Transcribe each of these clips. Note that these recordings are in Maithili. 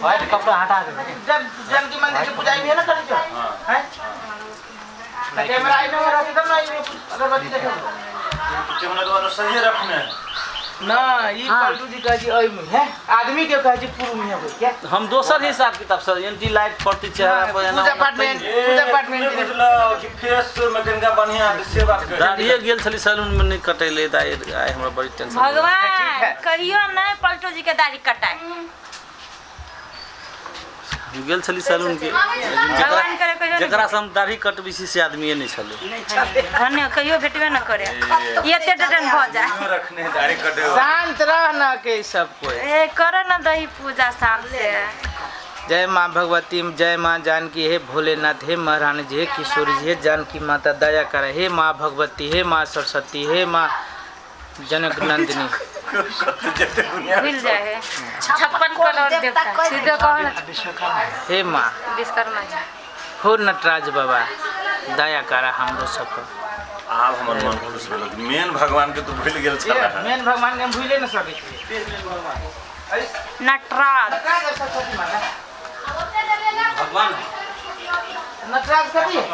व्हाइट कपड़ा हटा दे। जब जानकी मंदिर के पूजा भी है ना करै छो हैं, त कैमरा आई में रहती तब ना ई अगरबत्ती देखे। कैमरा दोनों सही रखने। ना ई पलटू जी कहै छी एहि में है, आदमी के कहै छी पूर्व में होय के। हम दोसर हिसाब किताब सर एंटी लाइट पड़ती चेहरा पर एना। पूजा पाठ में, पूजा पाठ में। बुझलौ कि फेस में कनिका बढ़िया से सेवा कर। दाढ़िए गेल छली सैलून में नहीं कटेले त आइ आइ हमरा बड़ी टेंशन भेल। ठीक भगवान है। कहियो नहीं पलटू जी के दाढ़ी कटाए। हम गेल छली सैलून के लेकिन जेकरा भगवान करे कहियो नहि। जेकरा से हम दाढ़ी कटबै छी से आदमीए नहीं छलै। धन्य कहियो भेटबे न करे, एते टटन भऽ जाए। रखने दाढ़ी कटे। शांत रह ना के सब कोई। ए कर न दही पूजा शाम से। जय माँ भगवती, जय माँ जानकी, हे भोलेनाथ, हे महारानी जी, हे किशोरी जी, हे जानकी माता, दया कर हे माँ भगवती, हे माँ सरस्वती, हे माँ जनक नंदिनी। भूल जाए है 56 करोड़ देवता सीधे कहो ना। हे माँ विश्वकर्मा जी हो, नटराज बाबा, दया करा हमरो सब पर। आब हमर मन खुश भेल। मेन भगवान के तू भूलि गेल छला। मेन भगवान के हम भूले न सकै छियै। अरे नटराज। नटराज और सरस्वती माता। भगवान है। नटराज कथी है?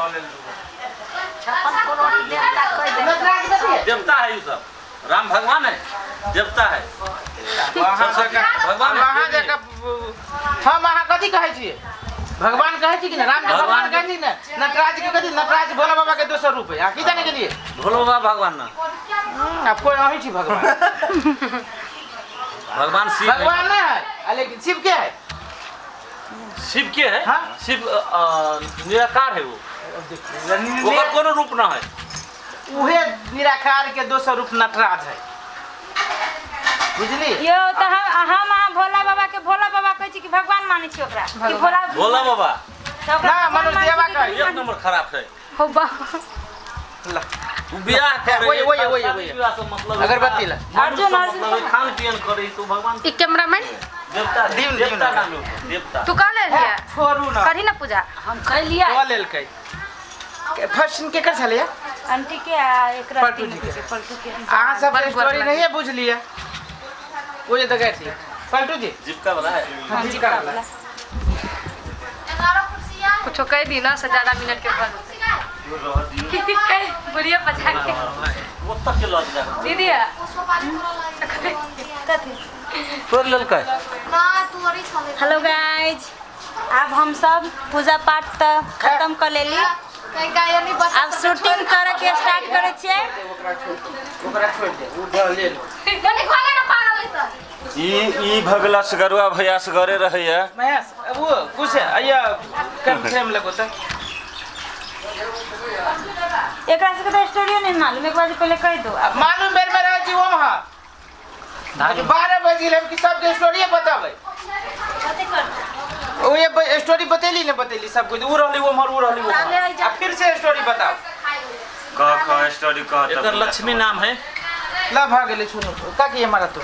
नटराज कथी है? देवता है ये सब। राम भगवान है, देवता है। वहाँ सरस्वती भगवान है। वहाँ जाकर हम अहाँ कथी कहै छियै? भगवान कहै छी कि ना? राम के भगवान कहै छी ने? नटराज के कथी? नटराज भोला बाबा के दोसर रूप है, अहाँ की जाने गेलियै? भोला बाबा भगवान ना। आब कोई अहीं छी भगवान। भगवान शिव है। भगवान ना है आ, लेकिन शिव के है। शिव के है। हाँ? शिव निराकार है वो, ओकर कोनो रूप ना है। उहे निराकार के दोसर रूप नटराज है, बुझली? यो तऽ हम अहाँ भोला बाबा के भोला बाबा कहै छी कि भगवान मानै छी ओकरा कि भोला? भोला बाबा। तऽ ओकरा ना, भगवान मनोज मानै देवा छी कि कहै। एक नंबर खराब है। हो बा। ला। उ बियाह करे। ओए, ओए, ओए, शादी ओए। विवाह से मतलब है, अगरबत्ती ला। मनुष्य अर्जुन, से अर्जुन मतलब है, खान पियन करे तो भगवान ई कैमरामैन। देवता है, दिन, देवता दिन। नाम है, देवता। तू कह ले लिया। छोड़ू ना। करही ना पूजा। हम कैलियै। कऽ लेलकै। फर्स्ट सीन केकर छलैया? आंटी के आ एक पलटू राति जी के। के पलटू के। अहाँ सब बड़ स्टोरी गोर। नहीं बुझलियै, ओ जे देखै छी पलटू जी। जीविका वाला है। हाँ, जीविका वाला। कुछो कह दी ना से ज्यादा मिनट के बाद बुढ़िया बजा के। वो तक के लग जा। दीदी। कथी? तोड़ लेलकै। हेलो गाइज, आब हम सब पूजा पाठ तऽ खत्म कर लेली, आब शूटिंग करे के स्टार्ट करे छियै। ओकरा छोड़ दे, ओकरा छोड़ दे, ओ डर ले लो। ई ई भगला सगरुआ भैया सगरे रहैया। महेश, अब वो कुछ है अय्या कम फ्रेम लगो त। एकरा सबके तऽ स्टोरियो नहीं मालूम, एक बार पहले कह दो। अब मालूम बेर में रहे छी वो वहाँ 12 बजे हम कि सबके स्टोरी बताबै। ओ ये स्टोरी बतेली ने, बतेली सब कुछ। उ रहली वो मर, उ रहली वो मर। आ फिर से स्टोरी बताओ। कह कह, स्टोरी कह। एकर लक्ष्मी नाम है। ला, भाग गेलै। सुनू का की हमारा तो